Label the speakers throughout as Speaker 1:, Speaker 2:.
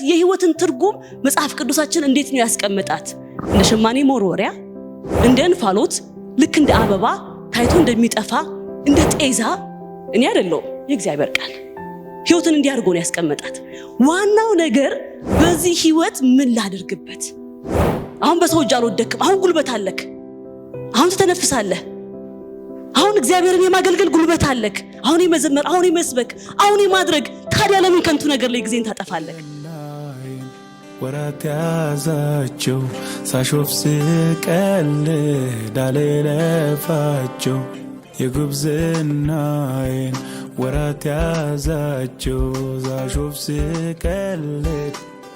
Speaker 1: የህይወትን ትርጉም መጽሐፍ ቅዱሳችን እንዴት ነው ያስቀመጣት? እንደ ሸማኔ መወርወሪያ፣ እንደ እንፋሎት፣ ልክ እንደ አበባ ታይቶ እንደሚጠፋ እንደ ጤዛ። እኔ አይደለሁም፣ የእግዚአብሔር ቃል ህይወትን እንዲህ አድርጎ ነው ያስቀመጣት። ዋናው ነገር በዚህ ህይወት ምን ላድርግበት? አሁን በሰው እጅ አልወደክም። አሁን ጉልበት አለክ። አሁን ትተነፍሳለህ። አሁን እግዚአብሔርን የማገልገል ጉልበት አለክ። አሁን የመዘመር፣ አሁን የመስበክ፣ አሁን የማድረግ። ታዲያ ለምን ከንቱ ነገር ላይ ጊዜን ታጠፋለህ?
Speaker 2: ወራት ያዛቸው ሳሾፍ ስቀልድ አልለፋቸው፣ የጉብዝናዬን ወራት ያዛቸው ሳሾፍ ስቀልድ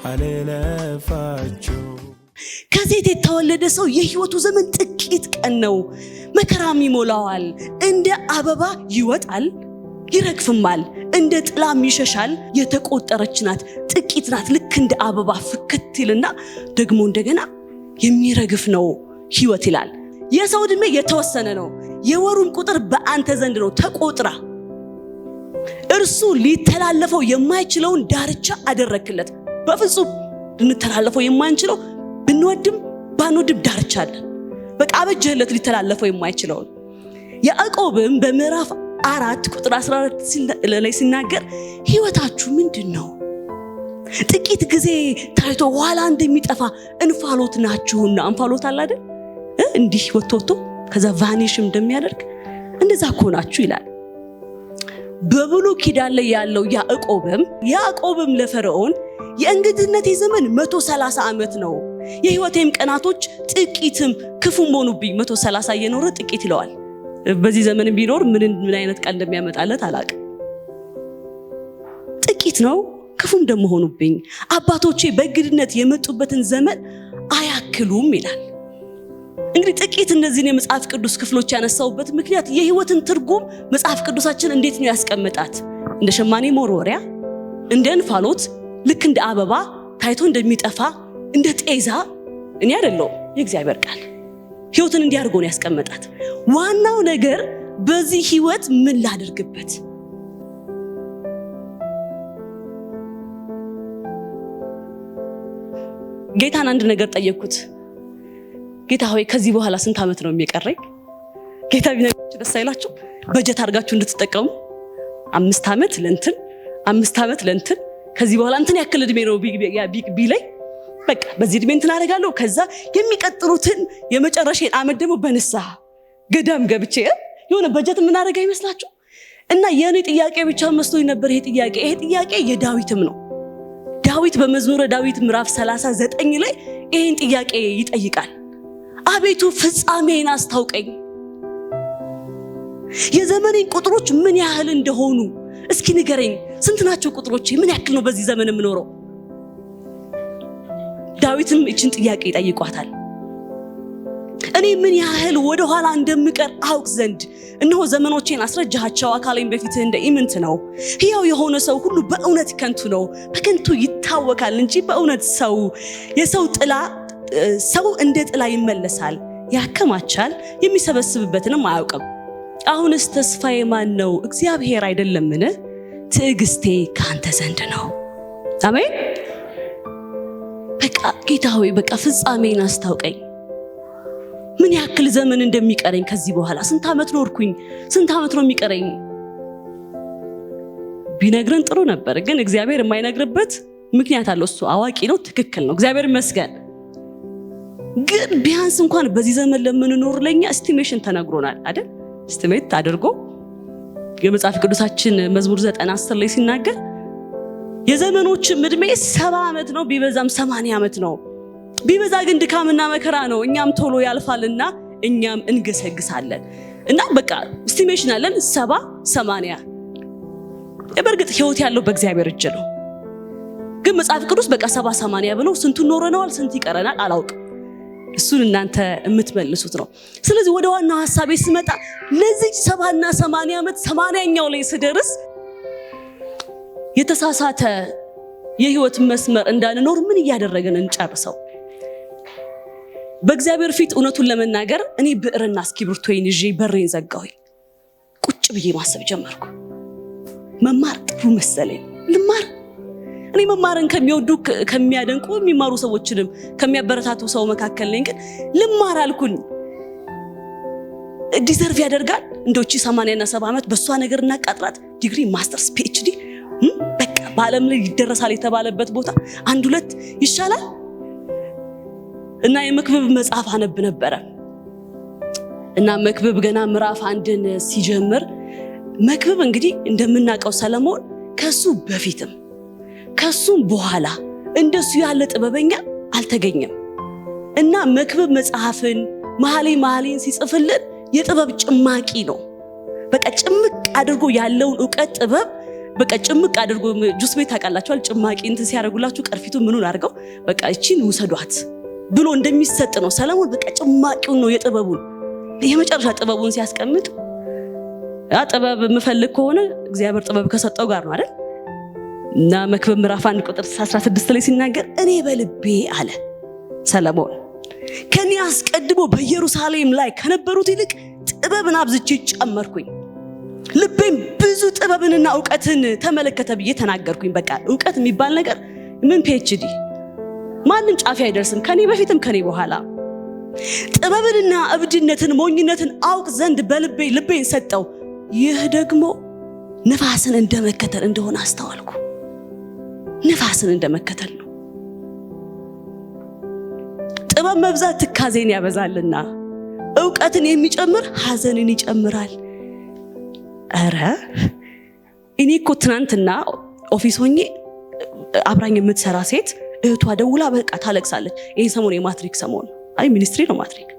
Speaker 2: አልለፋቸው።
Speaker 1: ከሴት የተወለደ ሰው የህይወቱ ዘመን ጥቂት ቀን ነው፣ መከራም ይሞላዋል። እንደ አበባ ይወጣል ይረግፍማል፣ እንደ ጥላም ይሸሻል። የተቆጠረች ናት፣ ጥቂት ናት። ልክ እንደ አበባ ፍክት ይልና ደግሞ እንደገና የሚረግፍ ነው ህይወት ይላል። የሰው ዕድሜ የተወሰነ ነው፣ የወሩም ቁጥር በአንተ ዘንድ ነው ተቆጥራ። እርሱ ሊተላለፈው የማይችለውን ዳርቻ አደረክለት። በፍጹም ልንተላለፈው የማንችለው፣ ብንወድም ባንወድም ዳርቻ አለን። በቃ አበጀህለት ሊተላለፈው የማይችለውን። ያዕቆብም በምዕራፍ 4 ቁጥር 14 ላይ ሲናገር ህይወታችሁ ምንድን ነው? ጥቂት ጊዜ ታይቶ ኋላ እንደሚጠፋ እንፋሎት ናችሁና። እንፋሎት አለ አይደል? እንዲህ ወጥቶ ወጥቶ ከዛ vanish እንደሚያደርግ እንደዛ እኮ ናችሁ ይላል። በብሉይ ኪዳን ላይ ያለው ያዕቆብም ለፈርዖን የእንግድነቴ ዘመን 130 ዓመት ነው፣ የህይወቴም ቀናቶች ጥቂትም ክፉም ሆኑብኝ። 130 እየኖረ ጥቂት ይለዋል። በዚህ ዘመን ቢኖር ምን ምን አይነት ቃል እንደሚያመጣለት አላውቅም። ጥቂት ነው ክፉም ደግሞ ሆኑብኝ፣ አባቶቼ በእንግድነት የመጡበትን ዘመን አያክሉም ይላል። እንግዲህ ጥቂት እነዚህን የመጽሐፍ ቅዱስ ክፍሎች ያነሳውበት ምክንያት የህይወትን ትርጉም መጽሐፍ ቅዱሳችን እንዴት ነው ያስቀመጣት? እንደ ሸማኔ መወርወሪያ፣ እንደ እንፋሎት፣ ልክ እንደ አበባ ታይቶ እንደሚጠፋ እንደ ጤዛ። እኔ አይደለሁም፣ የእግዚአብሔር ቃል ህይወትን እንዲህ አድርጎ ነው ያስቀመጣት። ዋናው ነገር በዚህ ህይወት ምን ላድርግበት? ጌታን አንድ ነገር ጠየቅኩት። ጌታ ሆይ፣ ከዚህ በኋላ ስንት ዓመት ነው የሚቀረኝ? ጌታ ቢነግራችሁ ደስ አይላችሁ? በጀት አድርጋችሁ እንድትጠቀሙ 5 ዓመት ለእንትን፣ 5 ዓመት ለእንትን፣ ከዚህ በኋላ እንትን ያክል እድሜ ነው ቢለኝ፣ በቃ በዚህ እድሜ እንትን አደርጋለሁ። ከዛ የሚቀጥሉትን የመጨረሻ ዓመት ደግሞ በንስሐ ገዳም ገብቼ የሆነ በጀት የምናደርግ አይመስላችሁ? እና የኔ ጥያቄ ብቻ መስሎኝ ነበር ይሄ ጥያቄ። ይሄ ጥያቄ የዳዊትም ነው። ዳዊት በመዝሙረ ዳዊት ምዕራፍ 39 ላይ ይሄን ጥያቄ ይጠይቃል። አቤቱ ፍጻሜን አስታውቀኝ፣ የዘመኔን ቁጥሮች ምን ያህል እንደሆኑ እስኪ ንገረኝ። ስንት ናቸው ቁጥሮቼ? ምን ያክል ነው በዚህ ዘመን የምኖረው? ዳዊትም ይህችን ጥያቄ ይጠይቋታል። እኔ ምን ያህል ወደ ኋላ እንደምቀር አውቅ ዘንድ እነሆ ዘመኖቼን አስረጃቸው፣ አካሌን በፊትህ እንደ ኢምንት ነው። ሕያው የሆነ ሰው ሁሉ በእውነት ከንቱ ነው፣ በከንቱ ይታወካል እንጂ በእውነት ሰው የሰው ጥላ ሰው እንደ ጥላ ይመለሳል፣ ያከማቻል፣ የሚሰበስብበትንም አያውቅም። አሁንስ ተስፋዬ ማን ነው? እግዚአብሔር አይደለምን? ትዕግስቴ ካንተ ዘንድ ነው። አሜን። በቃ ጌታ ሆይ፣ በቃ ፍጻሜን አስታውቀኝ። ምን ያክል ዘመን እንደሚቀረኝ፣ ከዚህ በኋላ ስንት ዓመት ኖርኩኝ? ስንት ዓመት ነው የሚቀረኝ? ቢነግረን ጥሩ ነበር፣ ግን እግዚአብሔር የማይነግርበት ምክንያት አለው። እሱ አዋቂ ነው፣ ትክክል ነው። እግዚአብሔር ይመስገን። ግን ቢያንስ እንኳን በዚህ ዘመን ለምንኖር ለኛ estimation ተነግሮናል አይደል? Estimate አድርጎ የመጽሐፍ ቅዱሳችን መዝሙር 90:10 ላይ ሲናገር የዘመኖችም እድሜ 70 ዓመት ነው፣ ቢበዛም 80 ዓመት ነው። ቢበዛ ግን ድካምና መከራ ነው፣ እኛም ቶሎ ያልፋልና እኛም እንገሰግሳለን። እና በቃ estimation አለን 70 80። በእርግጥ ህይወት ያለው በእግዚአብሔር እጅ ነው። ግን መጽሐፍ ቅዱስ በቃ 70 80 ብሎ ስንቱን ኖረነዋል፣ ስንት ይቀረናል አላውቅም። እሱን እናንተ የምትመልሱት ነው። ስለዚህ ወደ ዋናው ሐሳቤ ስመጣ ለዚህ 70ና 80 ዓመት 80ኛው ላይ ስደርስ የተሳሳተ የህይወት መስመር እንዳንኖር ምን እያደረግን እንጨርሰው? በእግዚአብሔር ፊት እውነቱን ለመናገር እኔ ብዕርና እስክሪብቶዬን ይዤ በሬን ዘጋሁኝ። ቁጭ ብዬ ማሰብ ጀመርኩ። መማር ጥሩ መሰለኝ። ልማር፣ እኔ እኔ መማርን ከሚወዱ ከሚያደንቁ የሚማሩ ሰዎችንም ከሚያበረታቱ ሰው መካከል ነኝ። ግን ልማር አልኩኝ። Deserve ያደርጋል እንደውቺ 80 እና 70 ዓመት በእሷ ነገር እናቃጥላት። ዲግሪ፣ masters፣ PhD በቃ በዓለም ላይ ይደረሳል የተባለበት ቦታ አንድ ሁለት ይሻላል። እና የመክብብ መጽሐፍ አነብ ነበረ። እና መክብብ ገና ምዕራፍ 1ን ሲጀምር፣ መክብብ እንግዲህ እንደምናውቀው ሰለሞን ከሱ በፊትም ከሱም በኋላ እንደሱ ያለ ጥበበኛ አልተገኘም። እና መክብብ መጽሐፍን መኃልየ መኃልይን ሲጽፍልን የጥበብ ጭማቂ ነው። በቃ ጭምቅ አድርጎ ያለውን እውቀት ጥበብ በቃ ጭምቅ አድርጎ፣ ጁስ ቤት ታውቃላችኋል፣ ጭማቂ እንትን ሲያደርጉላችሁ ቅርፊቱ ምኑን አድርገው በቃ እቺን ውሰዷት ብሎ እንደሚሰጥ ነው። ሰለሞን በቃ ጭማቂውን ነው፣ የጥበቡን የመጨረሻ ጥበቡን ሲያስቀምጥ፣ ያ ጥበብ የምፈልግ ከሆነ እግዚአብሔር ጥበብ ከሰጠው ጋር ነው አይደል? እና መክብብ ምዕራፍ 1 ቁጥር 16 ላይ ሲናገር፣ እኔ በልቤ አለ ሰለሞን፣ ከኔ አስቀድሞ በኢየሩሳሌም ላይ ከነበሩት ይልቅ ጥበብን አብዝቼ ጨመርኩኝ፣ ልቤም ብዙ ጥበብንና እውቀትን ተመለከተ ብዬ ተናገርኩኝ። በቃ እውቀት የሚባል ነገር ምን PhD ማንም ጫፊ አይደርስም ከኔ በፊትም ከኔ በኋላ። ጥበብንና እብድነትን ሞኝነትን አውቅ ዘንድ በልቤ ልቤን ሰጠው። ይህ ደግሞ ንፋስን እንደመከተል እንደሆነ አስተዋልኩ። ንፋስን እንደመከተል ነው። ጥበብ መብዛት ትካዜን ያበዛልና እውቀትን የሚጨምር ሐዘንን ይጨምራል። ኧረ እኔ እኮ ትናንትና office ሆኜ አብራኝ የምትሰራ ሴት እህቷ ደውላ በቃ ታለቅሳለች። ይሄ ሰሞን የማትሪክ ሰሞን፣ አይ ministry ነው፣ ማትሪክ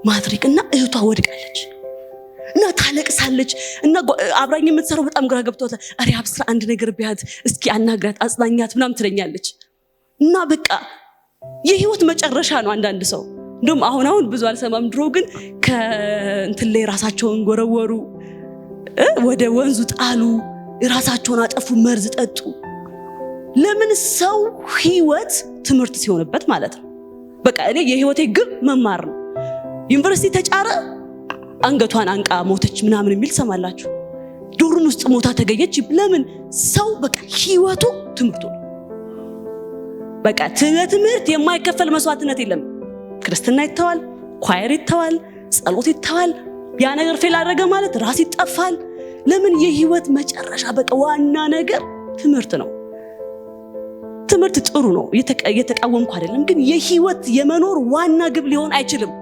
Speaker 1: ማትሪክ እና እህቷ ወድቃለች እና ታለቅሳለች። እና አብራኝ የምትሰራው በጣም ግራ ገብቷታል። ኧረ አብስራ አንድ ነገር ቢያት እስኪ አናግራት፣ አጽናኛት ምናምን ትለኛለች። እና በቃ የህይወት መጨረሻ ነው። አንዳንድ ሰው እንደውም አሁን አሁን ብዙ አልሰማም። ድሮ ግን ከእንትን ላይ ራሳቸውን ጎረወሩ፣ ወደ ወንዙ ጣሉ፣ ራሳቸውን አጠፉ፣ መርዝ ጠጡ። ለምን? ሰው ህይወት ትምህርት ሲሆንበት ማለት ነው። በቃ እኔ የህይወቴ ግብ መማር ነው። ዩኒቨርሲቲ ተጫረ፣ አንገቷን አንቃ ሞተች ምናምን የሚል ሰማላችሁ። Dorm ውስጥ ሞታ ተገኘች። ለምን? ሰው በቃ ህይወቱ ትምህርቱ ነው። በቃ ለትምህርት የማይከፈል መስዋዕትነት የለም። ክርስትና ይተዋል፣ choir ይተዋል፣ ጸሎት ይተዋል። ያ ነገር fail አደረገ ማለት ራስ ይጠፋል። ለምን? የህይወት መጨረሻ በቃ ዋና ነገር ትምህርት ነው። ትምህርት ጥሩ ነው፣ እየተቃወምኩ አይደለም። ግን የህይወት የመኖር ዋና ግብ ሊሆን አይችልም፣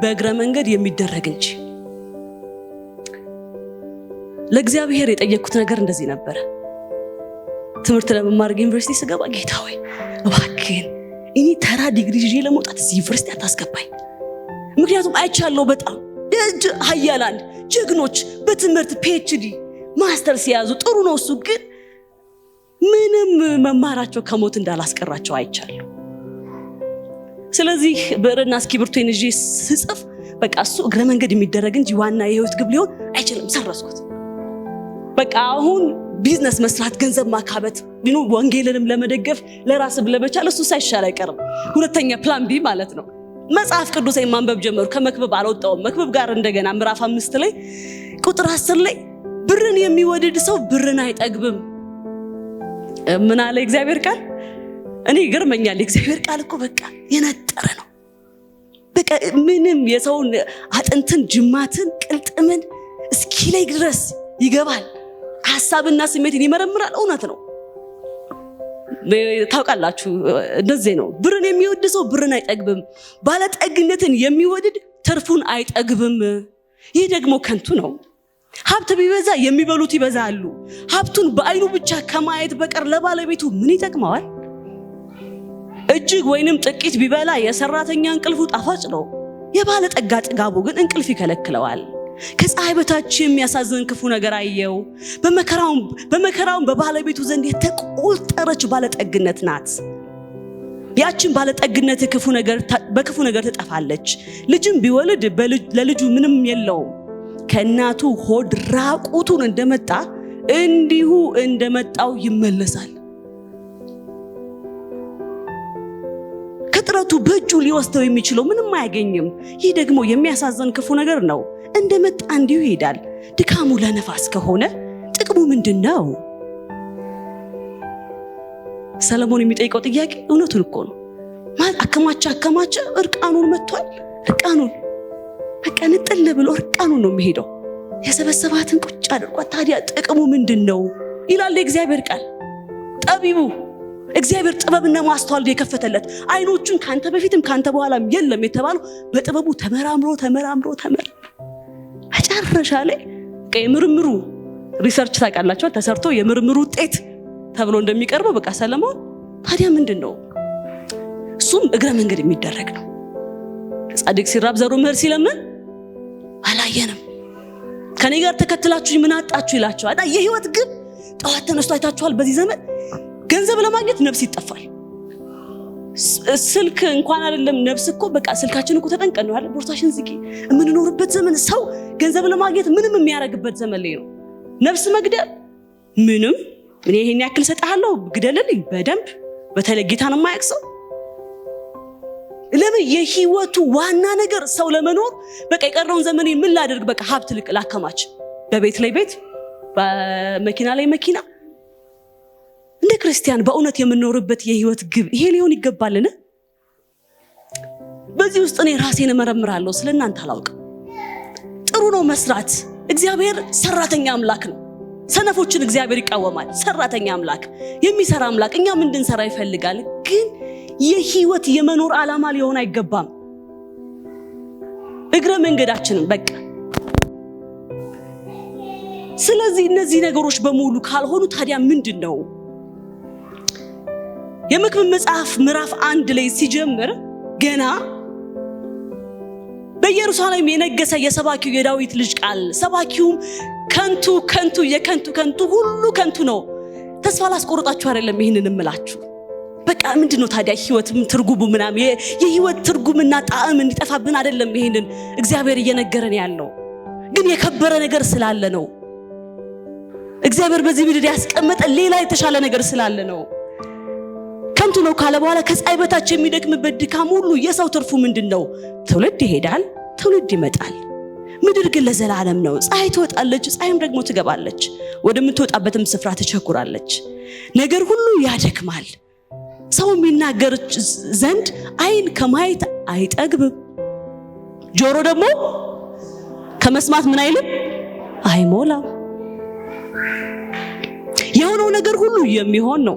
Speaker 1: በእግረ መንገድ የሚደረግ እንጂ። ለእግዚአብሔር የጠየቅኩት ነገር እንደዚህ ነበረ። ትምህርት ለመማር ዩኒቨርሲቲ ስገባ፣ ጌታ ሆይ እባክህን እኔ ተራ ዲግሪ ይዤ ለመውጣት እዚህ ዩኒቨርሲቲ አታስገባኝ። ምክንያቱም አይቻለሁ በጣም ሀያላን ጀግኖች በትምህርት PhD master ሲያዙ፣ ጥሩ ነው እሱ፣ ግን ምንም መማራቸው ከሞት እንዳላስቀራቸው አይቻለሁ። ስለዚህ ብዕርና እስክሪብቶዬን ይዤ ስጽፍ በቃ እሱ እግረ መንገድ የሚደረግ እንጂ ዋና የህይወት ግብ ሊሆን አይችልም። ሰረዝኩት። በቃ አሁን ቢዝነስ መስራት፣ ገንዘብ ማካበት፣ ወንጌልንም ለመደገፍ ለራስም ለመቻል እሱ ሳይሻል አይቀርም። ሁለተኛ plan B ማለት ነው። መጽሐፍ ቅዱሴን ማንበብ ጀመርኩ። ከመክብብ አልወጣሁም። መክብብ ጋር እንደገና ምዕራፍ 5 ላይ ቁጥር 10 ላይ ብርን የሚወድድ ሰው ብርን አይጠግብም። ምን አለ እግዚአብሔር ቃል? እኔ ይገርመኛል። የእግዚአብሔር ቃል እኮ በቃ የነጠረ ነው። በቃ ምንም የሰውን አጥንትን፣ ጅማትን፣ ቅልጥምን እስኪለይ ድረስ ይገባል። ሀሳብና ስሜትን ይመረምራል። እውነት ነው። ታውቃላችሁ፣ እንደዚህ ነው። ብርን የሚወድ ሰው ብርን አይጠግብም፣ ባለጠግነትን የሚወድድ ትርፉን አይጠግብም። ይህ ደግሞ ከንቱ ነው። ሀብት ቢበዛ የሚበሉት ይበዛሉ። ሀብቱን በአይኑ ብቻ ከማየት በቀር ለባለቤቱ ምን ይጠቅመዋል? እጅግ ወይንም ጥቂት ቢበላ የሰራተኛ እንቅልፉ ጣፋጭ ነው። የባለጠጋ ጥጋቡ ግን እንቅልፍ ይከለክለዋል። ከፀሐይ በታች የሚያሳዝን ክፉ ነገር አየሁ። በመከራውም በባለቤቱ ዘንድ የተቆጠረች ባለጠግነት ናት። ያችን ባለጠግነት በክፉ ነገር ትጠፋለች። ልጅም ቢወልድ ለልጁ ምንም የለውም። ከእናቱ ሆድ ራቁቱን እንደመጣ እንዲሁ እንደመጣው ይመለሳል። ከጥረቱ በእጁ ሊወስደው የሚችለው ምንም አያገኝም። ይህ ደግሞ የሚያሳዝን ክፉ ነገር ነው። እንደመጣ እንዲሁ ይሄዳል። ድካሙ ለነፋስ ከሆነ ጥቅሙ ምንድን ነው? ሰለሞን የሚጠይቀው ጥያቄ እውነቱን እኮ ነው። ማለት አከማቸ አከማቸ፣ እርቃኑን መጥቷል። እርቃኑን በቃ ንጥል ብሎ እርቃኑን ነው የሚሄደው። የሰበሰባትን ቁጭ አድርጓት። ታዲያ ጥቅሙ ምንድን ነው ይላል የእግዚአብሔር ቃል። ጠቢቡ እግዚአብሔር ጥበብና ማስተዋል የከፈተለት አይኖቹን ካንተ በፊትም ካንተ በኋላም የለም የተባለው በጥበቡ ተመራምሮ ተመራምሮ ተመራምሮ መጨረሻ ላይ የምርምሩ research ታውቃላችኋል፣ ተሰርቶ የምርምሩ ውጤት ተብሎ እንደሚቀርበው በቃ ሰለሞን ታዲያ ምንድን ነው? እሱም እግረ መንገድ የሚደረግ ነው። ጻድቅ ሲራብ ዘሩ ምህር ሲለምን አላየንም። ከኔ ጋር ተከትላችሁ ምን አጣችሁ ይላቸዋል። የህይወት ግብ ጠዋት ተነስቶ አይታችኋል። በዚህ ዘመን ገንዘብ ለማግኘት ነፍስ ይጠፋል። ስልክ እንኳን አይደለም ነፍስ እኮ በቃ ስልካችን እኮ ተጠንቀን ነው አይደል? ቦርሳሽን ዝጊ። የምንኖርበት ዘመን ሰው ገንዘብ ለማግኘት ምንም የሚያደርግበት ዘመን ላይ ነው። ነፍስ መግደል ምንም፣ እኔ ይሄን ያክል እሰጥሃለሁ ግደልልኝ በደንብ በተለይ ጌታን የማያውቅ ሰው ለምን የህይወቱ ዋና ነገር ሰው ለመኖር በቃ የቀረውን ዘመኔ ምን ላደርግ፣ በቃ ሀብት ላከማች፣ በቤት ላይ ቤት፣ በመኪና ላይ መኪና። እንደ ክርስቲያን በእውነት የምንኖርበት የህይወት ግብ ይሄ ሊሆን ይገባልን? በዚህ ውስጥ እኔ ራሴን እመረምራለሁ፣ ስለ እናንተ አላውቅም። ጥሩ ነው መስራት። እግዚአብሔር ሰራተኛ አምላክ ነው። ሰነፎችን እግዚአብሔር ይቃወማል። ሰራተኛ አምላክ፣ የሚሰራ አምላክ፣ እኛም እንድንሰራ ይፈልጋል። ግን የህይወት የመኖር ዓላማ ሊሆን አይገባም። እግረ መንገዳችንም በቃ። ስለዚህ እነዚህ ነገሮች በሙሉ ካልሆኑ ታዲያ ምንድን ነው? የመክብብ መጽሐፍ ምዕራፍ 1 ላይ ሲጀምር ገና በኢየሩሳሌም የነገሰ የሰባኪው የዳዊት ልጅ ቃል፣ ሰባኪውም ከንቱ ከንቱ የከንቱ ከንቱ ሁሉ ከንቱ ነው። ተስፋ ላስቆርጣችሁ አይደለም ይህንን እምላችሁ። በቃ ምንድነው ታዲያ ህይወት ትርጉሙ ምናምን የህይወት ትርጉምና ጣዕም እንዲጠፋብን አይደለም ይህንን እግዚአብሔር እየነገረን ያለው፣ ግን የከበረ ነገር ስላለ ነው። እግዚአብሔር በዚህ ምድር ያስቀመጠ ሌላ የተሻለ ነገር ስላለ ነው። ከንቱ ነው ካለ በኋላ ከፀሐይ በታች የሚደክምበት ድካም ሁሉ የሰው ትርፉ ምንድነው? ትውልድ ይሄዳል፣ ትውልድ ይመጣል። ምድር ግን ለዘላለም ነው። ፀሐይ ትወጣለች፣ ፀሐይም ደግሞ ትገባለች፣ ወደምትወጣበትም ስፍራ ትቸኩራለች። ነገር ሁሉ ያደክማል። ሰው የሚናገር ዘንድ ዓይን ከማየት አይጠግብም፣ ጆሮ ደግሞ ከመስማት ምን አይልም አይሞላም። የሆነው ነገር ሁሉ የሚሆን ነው።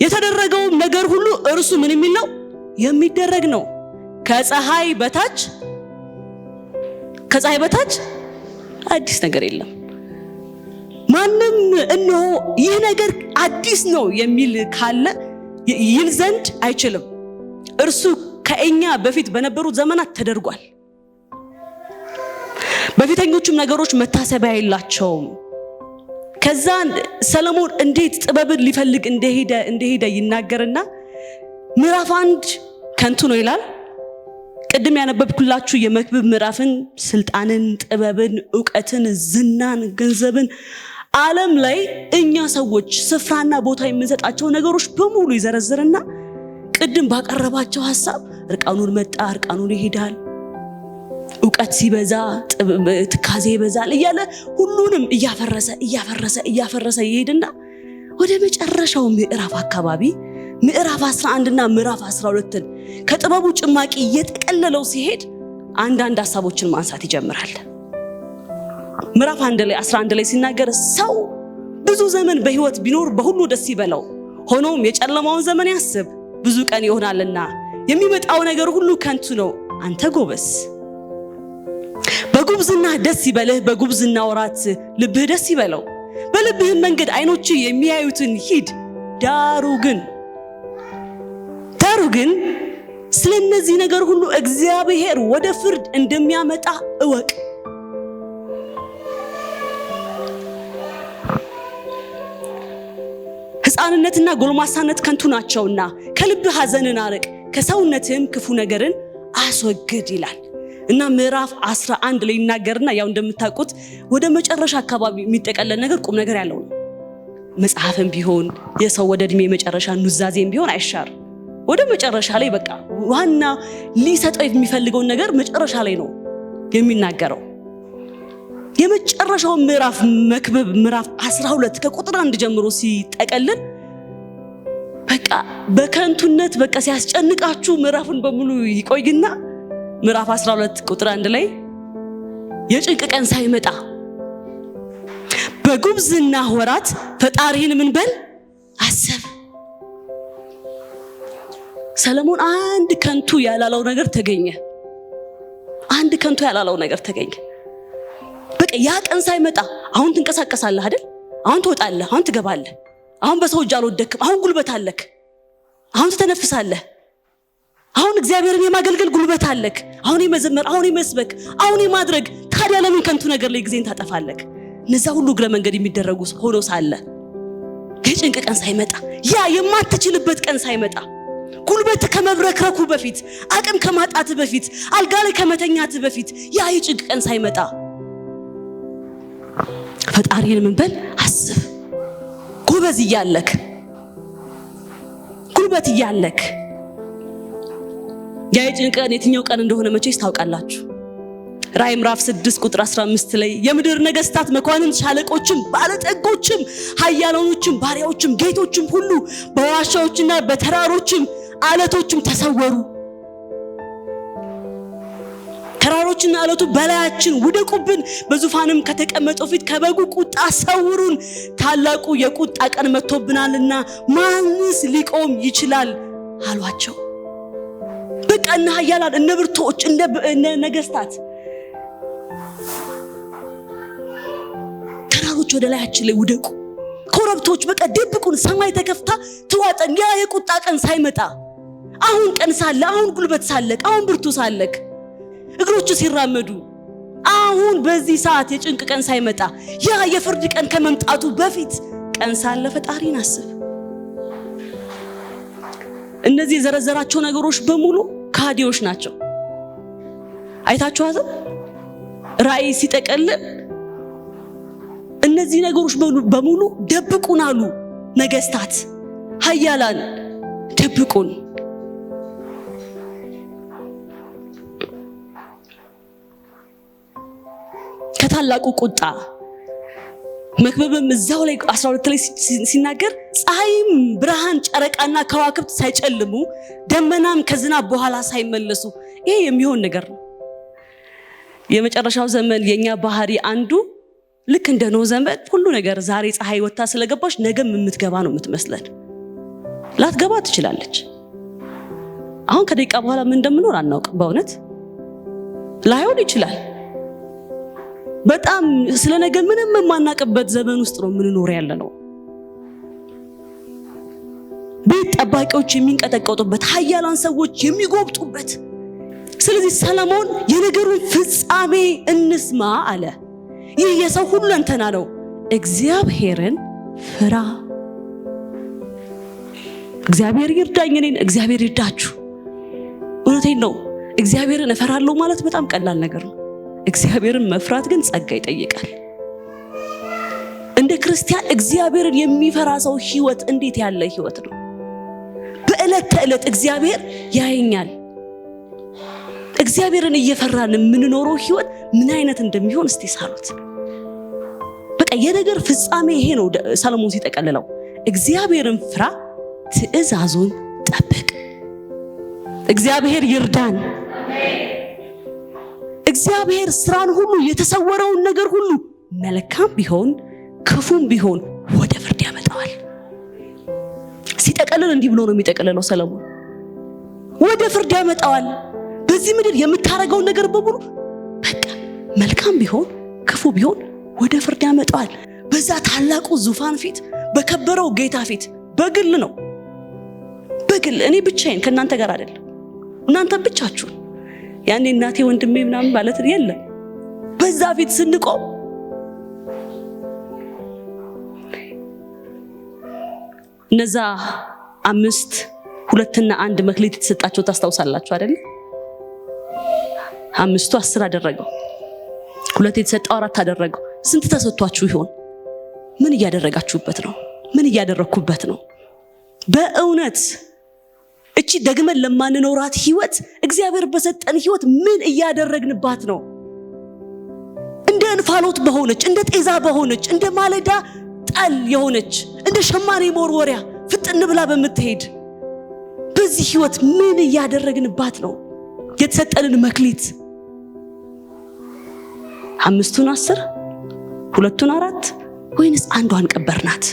Speaker 1: የተደረገውም ነገር ሁሉ እርሱ ምን የሚል ነው? የሚደረግ ነው። ከፀሐይ በታች አዲስ ነገር የለም። ማንም እነሆ ይህ ነገር አዲስ ነው የሚል ካለ ይል ዘንድ አይችልም። እርሱ ከእኛ በፊት በነበሩት ዘመናት ተደርጓል። በፊተኞቹም ነገሮች መታሰቢያ የላቸውም። ከዛ ሰለሞን እንዴት ጥበብን ሊፈልግ እንደሄደ ይናገርና ምዕራፍ 1 ከንቱ ነው ይላል። ቅድም ያነበብኩላችሁ የመክብብ ምዕራፍን ስልጣንን፣ ጥበብን፣ ዕውቀትን፣ ዝናን፣ ገንዘብን ዓለም ላይ እኛ ሰዎች ስፍራና ቦታ የምንሰጣቸው ነገሮች በሙሉ ይዘረዝርና ቅድም ባቀረባቸው ሐሳብ እርቃኑን መጣ፣ እርቃኑን ይሄዳል፣ ዕውቀት ሲበዛ ትካዜ ይበዛል እያለ ሁሉንም እያፈረሰ እያፈረሰ እያፈረሰ ይሄድና ወደ መጨረሻው ምዕራፍ አካባቢ ምዕራፍ 11 እና ምዕራፍ 12ን ከጥበቡ ጭማቂ እየጠቀለለው ሲሄድ አንዳንድ ሐሳቦችን ማንሳት ይጀምራል። ምዕራፍ 1 ላይ 11 ላይ ሲናገር ሰው ብዙ ዘመን በሕይወት ቢኖር በሁሉ ደስ ይበለው፣ ሆኖም የጨለማውን ዘመን ያስብ፣ ብዙ ቀን ይሆናልና የሚመጣው ነገር ሁሉ ከንቱ ነው። አንተ ጎበዝ በጉብዝና ደስ ይበልህ፣ በጉብዝና ወራት ልብህ ደስ ይበለው፣ በልብህም መንገድ አይኖችህ የሚያዩትን ሂድ። ዳሩ ግን ስለነዚህ ነገር ሁሉ እግዚአብሔር ወደ ፍርድ እንደሚያመጣ እወቅ። ሕፃንነትና ጎልማሳነት ከንቱ ናቸውና ከልብህ ሐዘንን አርቅ፣ ከሰውነትህም ክፉ ነገርን አስወግድ ይላል። እና ምዕራፍ 11 ላይ ይናገርና ያው እንደምታውቁት ወደ መጨረሻ አካባቢ የሚጠቀለል ነገር ቁም ነገር ያለው ነው። መጽሐፍም ቢሆን የሰው ወደ እድሜ መጨረሻ ኑዛዜም ቢሆን አይሻርም። ወደ መጨረሻ ላይ በቃ ዋና ሊሰጠው የሚፈልገውን ነገር መጨረሻ ላይ ነው የሚናገረው። የመጨረሻው ምዕራፍ መክብብ ምዕራፍ 12 ከቁጥር 1 ጀምሮ ሲጠቀልል በቃ በከንቱነት በቃ ሲያስጨንቃችሁ ምዕራፉን በሙሉ ይቆይና ምዕራፍ 12 ቁጥር 1 ላይ የጭንቅ ቀን ሳይመጣ በጉብዝና ወራት ፈጣሪህን ምን በል አስብ። ሰለሞን አንድ ከንቱ ያላለው ነገር ተገኘ። አንድ ከንቱ ያላለው ነገር ተገኘ። በቃ ያ ቀን ሳይመጣ አሁን ትንቀሳቀሳለህ አይደል? አሁን ትወጣለህ፣ አሁን ትገባለህ። አሁን በሰው እጅ አልወደክም። አሁን ጉልበት አለክ። አሁን ትተነፍሳለህ። አሁን እግዚአብሔርን የማገልገል ጉልበት አለክ። አሁን የመዘመር፣ አሁን የመስበክ፣ አሁን የማድረግ። ታዲያ ለምን ከንቱ ነገር ላይ ጊዜን ታጠፋለክ? እነዛ ሁሉ እግረ መንገድ የሚደረጉ ሆኖ ሳለ የጭንቅ ቀን ሳይመጣ፣ ያ የማትችልበት ቀን ሳይመጣ፣ ጉልበት ከመብረክረኩ በፊት፣ አቅም ከማጣት በፊት፣ አልጋ ላይ ከመተኛት በፊት፣ ያ የጭንቅ ቀን ሳይመጣ ፈጣሪህን ምን በል አስብ። ጎበዝ እያለክ፣ ጉልበት እያለክ። ያ የጭንቅ ቀን የትኛው ቀን እንደሆነ መቼስ ታውቃላችሁ። ራእይ ምዕራፍ 6 ቁጥር 15 ላይ የምድር ነገስታት፣ መኳንንት፣ ሻለቆችም፣ ባለጠጎችም፣ ኃያላኖችም፣ ባሪያዎችም፣ ጌቶችም ሁሉ በዋሻዎችና በተራሮችም አለቶችም ተሰወሩ። ተራሮችና አለቱ በላያችን ውደቁብን፣ በዙፋንም ከተቀመጠው ፊት ከበጉ ቁጣ ሰውሩን። ታላቁ የቁጣ ቀን መጥቶብናልና ማንስ ሊቆም ይችላል አሏቸው። በቃ እነ ኃያላን፣ እነ ብርቱዎች፣ እነ ነገስታት ተራሮች ወደ ላያችን ላይ ውደቁ፣ ኮረብቶች በቃ ደብቁን፣ ሰማይ ተከፍታ ትዋጠን። ያ የቁጣ ቀን ሳይመጣ አሁን ቀን ሳለ፣ አሁን ጉልበት ሳለክ፣ አሁን ብርቱ ሳለክ፣ እግሮቹ ሲራመዱ፣ አሁን በዚህ ሰዓት የጭንቅ ቀን ሳይመጣ፣ ያ የፍርድ ቀን ከመምጣቱ በፊት ቀን ሳለ ፈጣሪን አስብ። እነዚህ የዘረዘራቸው ነገሮች በሙሉ ካዲዎች ናቸው። አይታችኋት ራእይ ሲጠቀልል እነዚህ ነገሮች በሙሉ ደብቁን አሉ። ነገስታት፣ ኃያላን ደብቁን። ከታላቁ ቁጣ መክብብም እዛው ላይ 12 ላይ ሲናገር ፀሐይም ብርሃን ጨረቃና ከዋክብት ሳይጨልሙ ደመናም ከዝናብ በኋላ ሳይመለሱ። ይሄ የሚሆን ነገር ነው። የመጨረሻው ዘመን የኛ ባህሪ አንዱ ልክ እንደ ኖህ ዘመን ሁሉ ነገር ዛሬ ፀሐይ ወጥታ ስለገባች ነገም የምትገባ ነው የምትመስለን። ላትገባ ትችላለች። አሁን ከደቂቃ በኋላ ምን እንደምኖር አናውቅም። በእውነት ላይሆን ይችላል። በጣም ስለ ነገ ምንም የማናውቅበት ዘመን ውስጥ ነው የምንኖር ያለ ነው። ቤት ጠባቂዎች የሚንቀጠቀጡበት፣ ኃያላን ሰዎች የሚጎብጡበት። ስለዚህ ሰለሞን የነገሩን ፍጻሜ እንስማ አለ። ይህ የሰው ሁሉ እንትና ነው። እግዚአብሔርን ፍራ። እግዚአብሔር ይርዳኝ እኔን፣ እግዚአብሔር ይርዳችሁ። እውነቴን ነው። እግዚአብሔርን እፈራለሁ ማለት በጣም ቀላል ነገር ነው። እግዚአብሔርን መፍራት ግን ጸጋ ይጠይቃል። እንደ ክርስቲያን እግዚአብሔርን የሚፈራ ሰው ህይወት እንዴት ያለ ህይወት ነው? በዕለት ተዕለት እግዚአብሔር ያየኛል። እግዚአብሔርን እየፈራን የምንኖረው ህይወት ምን አይነት እንደሚሆን እስቲ ሳሉት። በቃ የነገር ፍጻሜ ይሄ ነው። ሰለሞን ሲጠቀልለው እግዚአብሔርን ፍራ፣ ትእዛዙን ጠብቅ። እግዚአብሔር ይርዳን። እግዚአብሔር ስራን ሁሉ የተሰወረውን ነገር ሁሉ መልካም ቢሆን ክፉም ቢሆን ወደ ፍርድ ያመጣዋል። ሲጠቀልል እንዲህ ብሎ ነው የሚጠቀልለው ሰለሞን፣ ወደ ፍርድ ያመጣዋል። በዚህ ምድር የምታረገውን ነገር በሙሉ በቃ መልካም ቢሆን ክፉ ቢሆን ወደ ፍርድ ያመጣዋል። በዛ ታላቁ ዙፋን ፊት፣ በከበረው ጌታ ፊት በግል ነው፣ በግል እኔ ብቻዬን ከእናንተ ጋር አይደለም፣ እናንተ ብቻችሁን። ያኔ እናቴ ወንድሜ ምናምን ማለት የለም። በዛ ፊት ስንቆም እነዛ 5 2 እና 1 መክሊት የተሰጣቸው ታስታውሳላችሁ አይደል? 5ቱ 10 አደረገው፣ 2 የተሰጠው 4 አደረገው። ስንት ተሰጥቷችሁ ይሆን? ምን እያደረጋችሁበት ነው? ምን እያደረኩበት ነው? በእውነት እቺ ደግመን ለማንኖራት ህይወት እግዚአብሔር በሰጠን ህይወት ምን እያደረግንባት ነው? እንደ እንፋሎት በሆነች፣ እንደ ጤዛ በሆነች፣ እንደ ማለዳ ጠል የሆነች፣ እንደ ሸማኔ መወርወሪያ ፍጥን ብላ በምትሄድ በዚህ ህይወት ምን እያደረግንባት ነው? የተሰጠንን መክሊት 5ቱን 10 2ቱን 4 ወይንስ አንዷን ቀበርናት?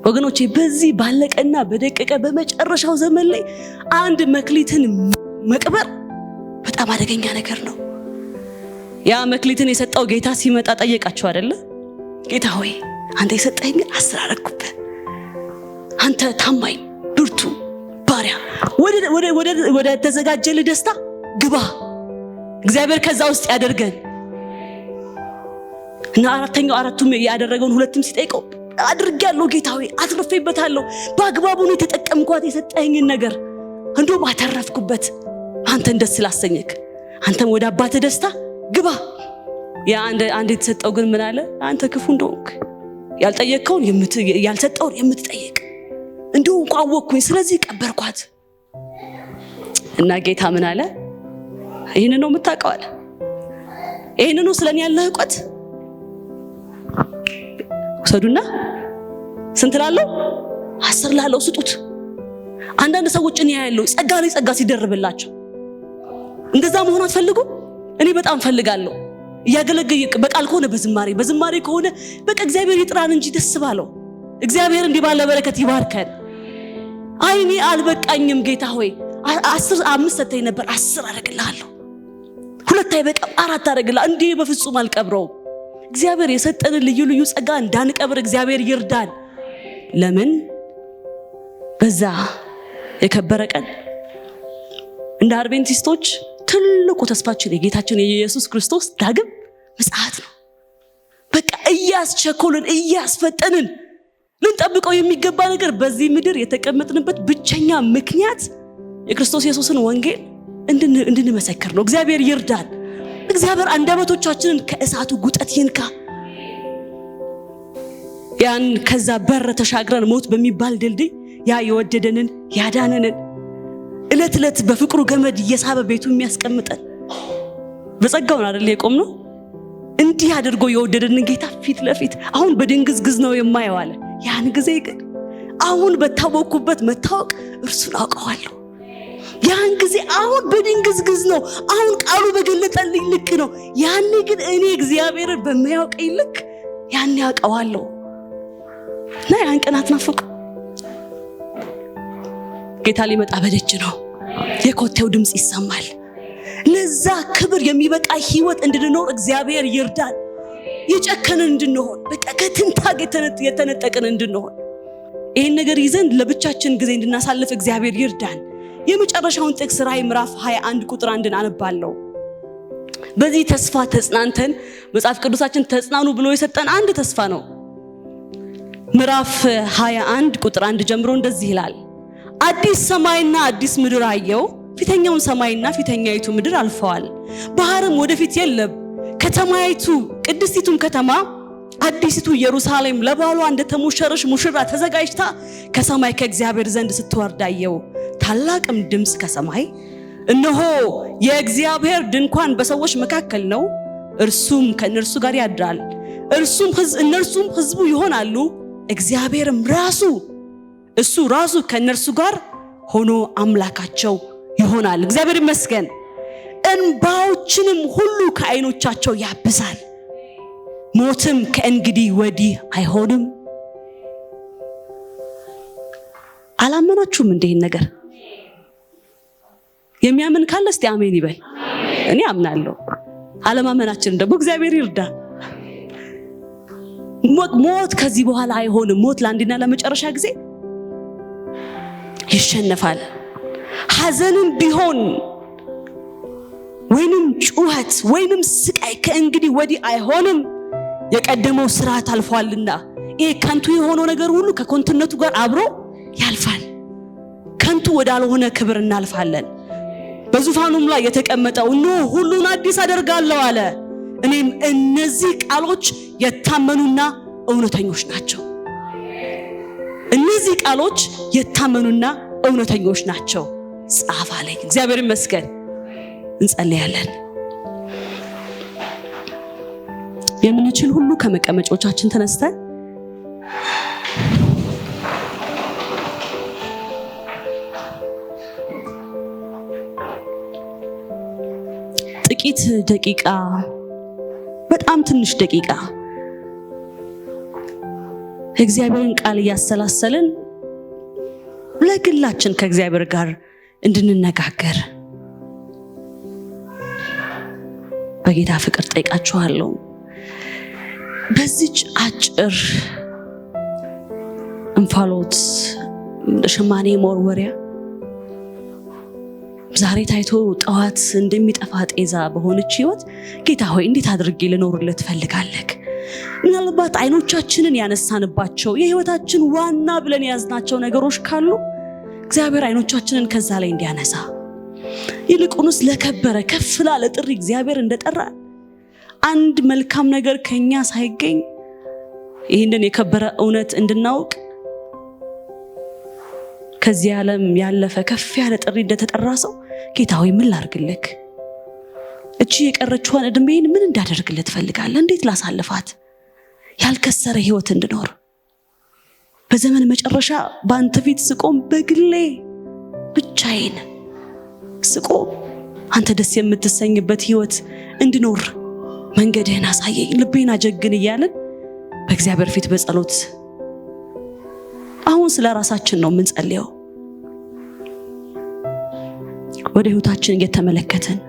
Speaker 1: ወገኖቼ በዚህ ባለቀና በደቀቀ በመጨረሻው ዘመን ላይ አንድ መክሊትን መቅበር በጣም አደገኛ ነገር ነው። ያ መክሊትን የሰጠው ጌታ ሲመጣ ጠየቃቸው አይደለ? ጌታ ሆይ አንተ የሰጠኸኝ 10 አደረግኩብህ፣ አንተ ታማኝ ብርቱ ባሪያ፣ ወደ ተዘጋጀልህ ደስታ ግባ። እግዚአብሔር ከዛ ውስጥ ያደርገን። እና አራተኛው አራቱም ያደረገውን ሁለቱም ሲጠይቀው አድርጌያለሁ ጌታ ሆይ፣ አትርፌበታለሁ፣ በአግባቡ ነው የተጠቀምኳት የሰጠኸኝን ነገር፣ እንደውም አተረፍኩበት፣ አንተን ደስ ስላሰኘክ አንተም ወደ አባትህ ደስታ ግባ። ያ አንድ የተሰጠው ግን ምን አለ? አንተ ክፉ እንደሆንክ ያልጠየቅከውን ያልሰጠውን የምትጠይቅ እንደው እንኳን አወቅኩኝ፣ ስለዚህ ቀበርኳት። እና ጌታ ምን አለ? ይሄንን ነው የምታውቀው አለ። ይሄንን ነው ስለኔ ያለህ እውቀት። ውሰዱና ስንት ላለው? 10 ላለው ስጡት። አንዳንድ ሰዎች እኔ ያለው ጸጋ ላይ ጸጋ ሲደርብላቸው እንደዛ መሆን አትፈልጉ? እኔ በጣም ፈልጋለሁ። እያገለገለ በቃል ከሆነ በዝማሬ፣ በዝማሬ ከሆነ በቃ እግዚአብሔር ይጥራን እንጂ ደስ ባለው። እግዚአብሔር እንዲህ ባለ በረከት ይባርከን። አይኔ አልበቃኝም ጌታ ሆይ፣ 10 5 ሰጥተኝ ነበር፣ 10 አደርግልሃለሁ። 2 አይበቃም፣ 4 አደርግልሃለሁ። እንዲህ በፍጹም አልቀብረውም። እግዚአብሔር የሰጠንን ልዩ ልዩ ጸጋ እንዳንቀብር እግዚአብሔር ይርዳን። ለምን በዛ የከበረ ቀን እንደ አድቬንቲስቶች ትልቁ ተስፋችን የጌታችን የኢየሱስ ክርስቶስ ዳግም ምጽአት ነው። በቃ እያስቸኮልን እያስፈጠንን ልንጠብቀው የሚገባ ነገር በዚህ ምድር የተቀመጥንበት ብቸኛ ምክንያት የክርስቶስ ኢየሱስን ወንጌል እንድንመሰክር ነው። እግዚአብሔር ይርዳን። እግዚአብሔር አንደበቶቻችንን ከእሳቱ ጉጠት ይንካ። ያን ከዛ በር ተሻግረን ሞት በሚባል ድልድይ ያ የወደደንን ያዳነንን እለት እለት በፍቅሩ ገመድ እየሳበ ቤቱ የሚያስቀምጠን በጸጋው ነው አይደል የቆምነው? እንዲህ አድርጎ የወደደንን ጌታ ፊት ለፊት አሁን በድንግዝግዝ ነው የማየው አለ። ያን ጊዜ ግን አሁን በታወቅኩበት መታወቅ እርሱን አውቀዋለሁ። ያን ጊዜ አሁን በድንግዝግዝ ነው፣ አሁን ቃሉ በገለጠልኝ ልክ ነው። ያኔ ግን እኔ እግዚአብሔርን በሚያውቀኝ ልክ ያኔ አውቀዋለሁ። እና ያን ቀን አትናፍቁ። ጌታ ሊመጣ በደጅ ነው። የኮቴው ድምጽ ይሰማል። ለዛ ክብር የሚበቃ ህይወት እንድንኖር እግዚአብሔር ይርዳን። የጨከንን እንድንሆን፣ በቃ ከትንታግ የተነጠቅን እንድንሆን፣ ይሄን ነገር ይዘን ለብቻችን ጊዜ እንድናሳልፍ እግዚአብሔር ይርዳን። የመጨረሻውን ጥቅስ ራእይ ምዕራፍ 21 ቁጥር 1 አነባለሁ። በዚህ ተስፋ ተጽናንተን መጽሐፍ ቅዱሳችን ተጽናኑ ብሎ የሰጠን አንድ ተስፋ ነው። ምዕራፍ 21 ቁጥር 1 ጀምሮ እንደዚህ ይላል። አዲስ ሰማይና አዲስ ምድር አየሁ፣ ፊተኛውን ሰማይና ፊተኛይቱ ምድር አልፈዋል፣ ባህርም ወደፊት የለም። ከተማይቱ ቅድስቲቱም ከተማ አዲሲቱ ኢየሩሳሌም ለባሏ እንደተሞሸረች ሙሽራ ተዘጋጅታ ከሰማይ ከእግዚአብሔር ዘንድ ስትወርድ አየሁ። ታላቅም ድምፅ ከሰማይ እነሆ የእግዚአብሔር ድንኳን በሰዎች መካከል ነው፣ እርሱም ከእነርሱ ጋር ያድራል፣ እነርሱም ሕዝቡ ይሆናሉ፣ እግዚአብሔርም ራሱ እሱ ራሱ ከእነርሱ ጋር ሆኖ አምላካቸው ይሆናል። እግዚአብሔር ይመስገን። እንባዎችንም ሁሉ ከዓይኖቻቸው ያብሳል፣ ሞትም ከእንግዲህ ወዲህ አይሆንም። አላመናችሁም እንዴ ይሄን ነገር? የሚያምን ካለ እስቲ አሜን ይበል። እኔ አምናለሁ። አለማመናችንን ደግሞ እግዚአብሔር ይርዳ። ሞት ከዚህ በኋላ አይሆንም። ሞት ለአንድና ለመጨረሻ ጊዜ ይሸነፋል። ሐዘንም ቢሆን ወይንም ጩኸት ወይንም ስቃይ ከእንግዲህ ወዲህ አይሆንም፣ የቀደመው ስርዓት አልፏልና። ይሄ ከንቱ የሆነው ነገር ሁሉ ከኮንትነቱ ጋር አብሮ ያልፋል። ከንቱ ወዳልሆነ ክብር እናልፋለን። በዙፋኑም ላይ የተቀመጠው እነሆ ሁሉን አዲስ አደርጋለሁ አለ። እኔም እነዚህ ቃሎች የታመኑና እውነተኞች ናቸው። እነዚህ ቃሎች የታመኑና እውነተኞች ናቸው ጻፍ አለኝ። እግዚአብሔር ይመስገን። እንጸልያለን። የምንችል ሁሉ ከመቀመጫዎቻችን ተነስተን ጥቂት ደቂቃ፣ በጣም ትንሽ ደቂቃ የእግዚአብሔርን ቃል እያሰላሰልን ለግላችን ከእግዚአብሔር ጋር እንድንነጋገር በጌታ ፍቅር ጠይቃችኋለሁ። በዚች አጭር እንፋሎት ሸማኔ መወርወሪያ ዛሬ ታይቶ ጠዋት እንደሚጠፋ ጤዛ በሆነች ህይወት ጌታ ሆይ እንዴት አድርጌ ልኖርልህ ትፈልጋለህ? ምናልባት አይኖቻችንን ያነሳንባቸው የህይወታችን ዋና ብለን የያዝናቸው ነገሮች ካሉ እግዚአብሔር አይኖቻችንን ከዛ ላይ እንዲያነሳ፣ ይልቁንስ ለከበረ ከፍ ላለ ጥሪ እግዚአብሔር እንደጠራ አንድ መልካም ነገር ከኛ ሳይገኝ ይህንን የከበረ እውነት እንድናውቅ ከዚህ ዓለም ያለፈ ከፍ ያለ ጥሪ እንደተጠራ ሰው ጌታ ሆይ ምን ላርግልህ? እቺ የቀረችዋን እድሜን ምን እንዳደርግልህ ትፈልጋለህ? እንዴት ላሳልፋት? ያልከሰረ ህይወት እንድኖር በዘመን መጨረሻ በአንተ ፊት ስቆም በግሌ ብቻዬን ስቆም አንተ ደስ የምትሰኝበት ህይወት እንድኖር መንገድህን አሳየኝ፣ ልቤን አጀግን እያልን በእግዚአብሔር ፊት በጸሎት አሁን ስለ ራሳችን ነው የምንጸልየው። ወደ ህይወታችን እየተመለከትን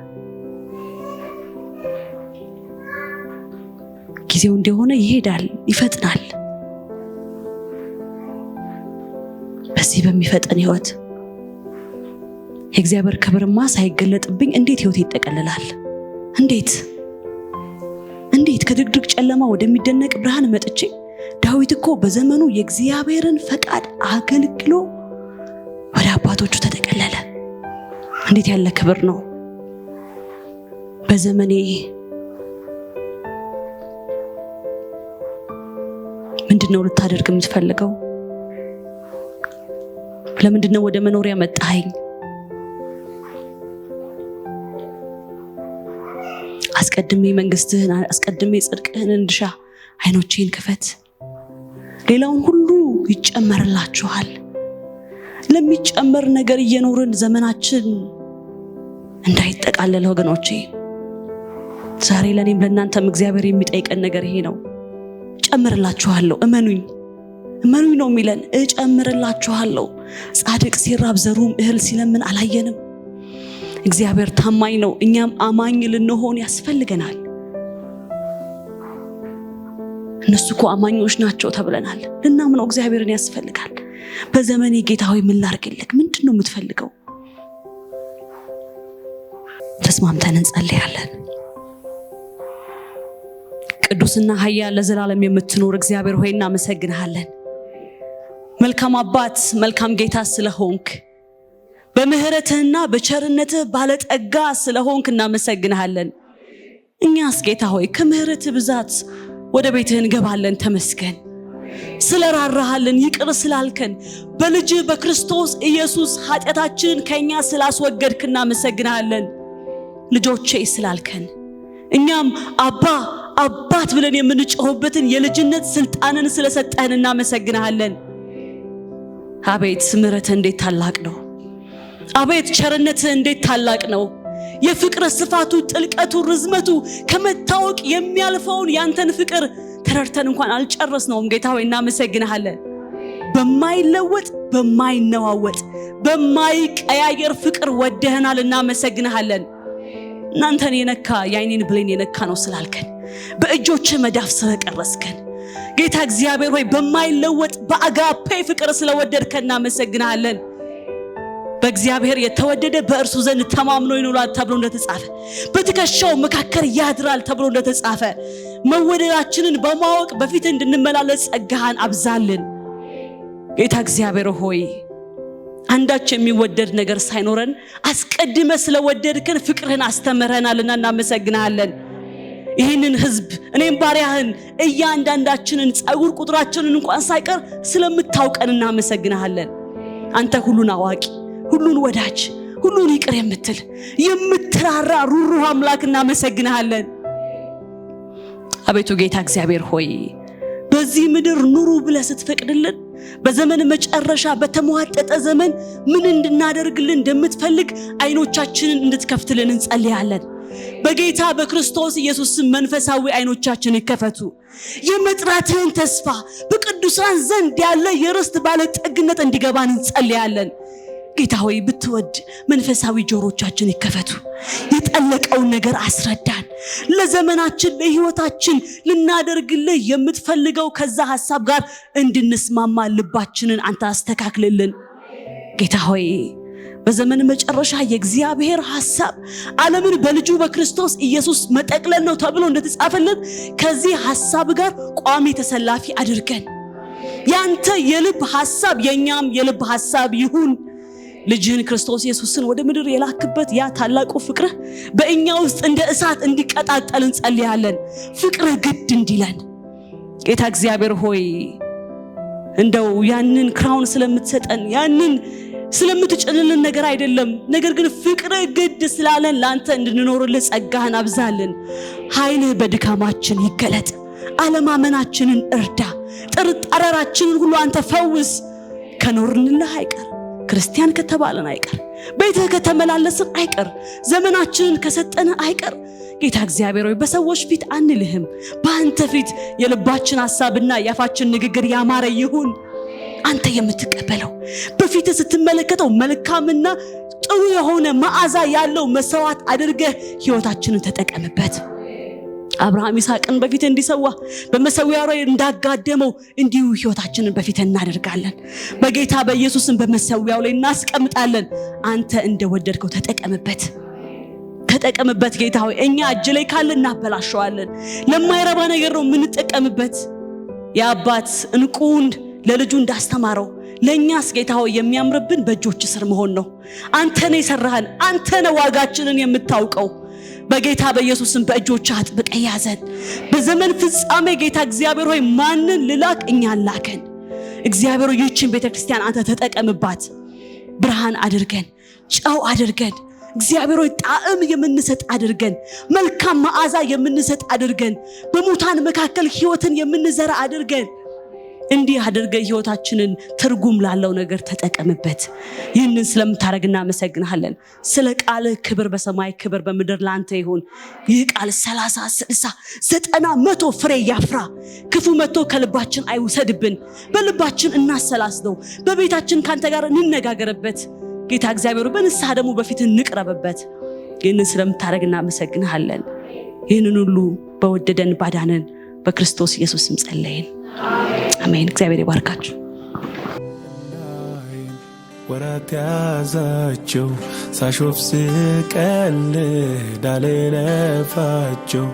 Speaker 1: ጊዜው እንደሆነ ይሄዳል፣ ይፈጥናል። በዚህ በሚፈጥን ህይወት የእግዚአብሔር ክብርማ ሳይገለጥብኝ እንዴት ህይወት ይጠቀልላል? እንዴት እንዴት ከድቅድቅ ጨለማ ወደሚደነቅ ብርሃን መጥቼ ዳዊት እኮ በዘመኑ የእግዚአብሔርን ፈቃድ አገልግሎ ወደ አባቶቹ ተጠቀለለ። እንዴት ያለ ክብር ነው! በዘመኔ ምንድነው ልታደርግ የምትፈልገው? ለምንድነው ወደ መኖሪያ መጣኸኝ? አስቀድሜ መንግስትህን አስቀድሜ ጽድቅህን እንድሻ አይኖቼን ክፈት። ሌላውን ሁሉ ይጨመርላችኋል። ለሚጨመር ነገር እየኖርን ዘመናችን እንዳይጠቃለል ወገኖቼ፣ ዛሬ ለኔም ለእናንተም እግዚአብሔር የሚጠይቀን ነገር ይሄ ነው። እጨምርላችኋለሁ፣ እመኑኝ እመኑኝ ነው የሚለን። እጨምርላችኋለሁ። ጻድቅ ሲራብ ዘሩም እህል ሲለምን አላየንም። እግዚአብሔር ታማኝ ነው። እኛም አማኝ ልንሆን ያስፈልገናል። እነሱ እኮ አማኞች ናቸው ተብለናል። ልናምነው እግዚአብሔርን ያስፈልጋል። በዘመኔ ጌታ ሆይ ምን ላድርግልህ? ምንድን ነው የምትፈልገው? ተስማምተን እንጸልያለን። ቅዱስና ኃያል ለዘላለም የምትኖር እግዚአብሔር ሆይ እናመሰግንሃለን። መልካም አባት፣ መልካም ጌታ ስለሆንክ፣ በምህረትህና በቸርነትህ ባለጠጋ ስለሆንክ እናመሰግንሃለን። እኛስ ጌታ ሆይ ከምህረትህ ብዛት ወደ ቤትህ እንገባለን። ተመስገን። ስለራራሃልን፣ ይቅር ስላልከን፣ በልጅህ በክርስቶስ ኢየሱስ ኃጢአታችንን ከኛ ስላስወገድክ እናመሰግንሃለን። ልጆቼ ስላልከን እኛም አባ አባት ብለን የምንጮህበትን የልጅነት ስልጣንን ስለሰጠህን እናመሰግንሃለን። አቤት ምህረትህ እንዴት ታላቅ ነው! አቤት ቸርነትህ እንዴት ታላቅ ነው! የፍቅር ስፋቱ፣ ጥልቀቱ፣ ርዝመቱ ከመታወቅ የሚያልፈውን ያንተን ፍቅር ተረድተን እንኳን አልጨረስነውም። ጌታ ሆይ እናመሰግንሃለን። በማይለወጥ በማይነዋወጥ በማይቀያየር ፍቅር ወደህናል፣ እናመሰግንሃለን። እናንተን የነካ የዓይኔን ብሌን የነካ ነው ስላልከን፣ በእጆችህ መዳፍ ስለቀረስከን ጌታ እግዚአብሔር ሆይ በማይለወጥ በአጋፔ ፍቅር ስለወደድከን እናመሰግንሃለን። በእግዚአብሔር የተወደደ በእርሱ ዘንድ ተማምኖ ይኖራል ተብሎ እንደተጻፈ፣ በትከሻው መካከል ያድራል ተብሎ እንደተጻፈ መወደዳችንን በማወቅ በፊት እንድንመላለስ ጸጋህን አብዛልን። ጌታ እግዚአብሔር ሆይ አንዳች የሚወደድ ነገር ሳይኖረን አስቀድመ ስለወደድከን ፍቅርህን አስተምረናልና እናመሰግናለን። ይህንን ህዝብ እኔም ባሪያህን እያንዳንዳችንን ጸጉር ቁጥራችንን እንኳን ሳይቀር ስለምታውቀን እናመሰግናለን። አንተ ሁሉን አዋቂ፣ ሁሉን ወዳጅ፣ ሁሉን ይቅር የምትል የምትራራ ሩሩህ አምላክ እናመሰግንሃለን። አቤቱ ጌታ እግዚአብሔር ሆይ በዚህ ምድር ኑሩ ብለህ ስትፈቅድልን በዘመን መጨረሻ በተሟጠጠ ዘመን ምን እንድናደርግልን እንደምትፈልግ አይኖቻችንን እንድትከፍትልን እንጸልያለን። በጌታ በክርስቶስ ኢየሱስ መንፈሳዊ አይኖቻችን ይከፈቱ። የመጥራትህን ተስፋ በቅዱሳን ዘንድ ያለ የርስት ባለጠግነት እንዲገባን እንጸልያለን። ጌታ ሆይ ብትወድ መንፈሳዊ ጆሮቻችን ይከፈቱ። የጠለቀውን ነገር አስረዳን። ለዘመናችን ለሕይወታችን ልናደርግልህ የምትፈልገው ከዛ ሐሳብ ጋር እንድንስማማ ልባችንን አንተ አስተካክልልን። ጌታ ሆይ በዘመን መጨረሻ የእግዚአብሔር ሐሳብ ዓለምን በልጁ በክርስቶስ ኢየሱስ መጠቅለል ነው ተብሎ እንደተጻፈልን ከዚህ ሐሳብ ጋር ቋሚ ተሰላፊ አድርገን። ያንተ የልብ ሐሳብ የኛም የልብ ሐሳብ ይሁን። ልጅህን ክርስቶስ ኢየሱስን ወደ ምድር የላክበት ያ ታላቁ ፍቅርህ በእኛ ውስጥ እንደ እሳት እንዲቀጣጠል እንጸልያለን። ፍቅርህ ግድ እንዲለን ጌታ እግዚአብሔር ሆይ፣ እንደው ያንን crown ስለምትሰጠን፣ ያንን ስለምትጭንልን ነገር አይደለም። ነገር ግን ፍቅርህ ግድ ስላለን ለአንተ እንድንኖርልህ ጸጋህን አብዛልን። ኃይልህ በድካማችን ይገለጥ። አለማመናችንን እርዳ። ጥርጣሬያችንን ሁሉ አንተ ፈውስ። ከኖርንልህ አይቀር፣ ክርስቲያን ከተባለን አይቀር፣ ቤትህ ከተመላለስን አይቀር፣ ዘመናችንን ከሰጠን አይቀር፣ ጌታ እግዚአብሔር ሆይ በሰዎች ፊት አንልህም። በአንተ ፊት የልባችን ሐሳብና የአፋችን ንግግር ያማረ ይሁን። አንተ የምትቀበለው፣ በፊትህ ስትመለከተው መልካምና ጥሩ የሆነ መዓዛ ያለው መሰዋዕት አድርገህ ሕይወታችንን ተጠቀምበት። አብርሃም ይስሐቅን በፊት እንዲሰዋ በመሰዊያው ላይ እንዳጋደመው እንዲሁ ሕይወታችንን በፊት እናደርጋለን። በጌታ በኢየሱስም በመሰዊያው ላይ እናስቀምጣለን። አንተ እንደወደድከው ተጠቀምበት። ተጠቀምበት ጌታ ሆይ። እኛ እጅ ላይ ካለ እናበላሸዋለን። ለማይረባ ነገር ነው የምንጠቀምበት። የአባት እንቁን ለልጁ እንዳስተማረው ለእኛስ ጌታ ሆይ የሚያምርብን በእጆች ስር መሆን ነው። አንተ ነህ የሰራህን፣ አንተ ነህ ዋጋችንን የምታውቀው። በጌታ በኢየሱስም በእጆችህ አጥብቀህ ያዘን። በዘመን ፍጻሜ ጌታ እግዚአብሔር ሆይ ማንን ልላክ? እኛን ላከን። እግዚአብሔር ሆይ ይህችን ቤተክርስቲያን አንተ ተጠቀምባት። ብርሃን አድርገን፣ ጨው አድርገን፣ እግዚአብሔር ሆይ ጣዕም የምንሰጥ አድርገን፣ መልካም መዓዛ የምንሰጥ አድርገን፣ በሙታን መካከል ሕይወትን የምንዘራ አድርገን፣ እንዲህ አድርገህ ሕይወታችንን ትርጉም ላለው ነገር ተጠቀምበት። ይህንን ስለምታደርግ እናመሰግንሃለን። ስለ ቃልህ ክብር በሰማይ ክብር በምድር ለአንተ ይሁን። ይህ ቃል 30፣ 60፣ 90፣ 100 ፍሬ ያፍራ። ክፉ መጥቶ ከልባችን አይውሰድብን። በልባችን እናሰላስለው። በቤታችን ካንተ ጋር እንነጋገርበት። ጌታ እግዚአብሔር በንስሐ ደግሞ በፊት እንቅረብበት። ይህንን ስለምታደርግ እናመሰግንሃለን። ይህንን ሁሉ በወደደን ባዳነን በክርስቶስ ኢየሱስ ስም ጸለይን። አሜን። እግዚአብሔር ይባርካችሁ።
Speaker 2: ወራት ያዛቸው ሳሾፍ ስቀልድ አልለፋቸው፣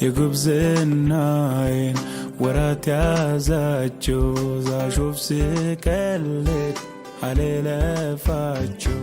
Speaker 2: የጉብዝናዬን ወራት ያዛቸው ሳሾፍ ስቀልድ አልለፋቸው።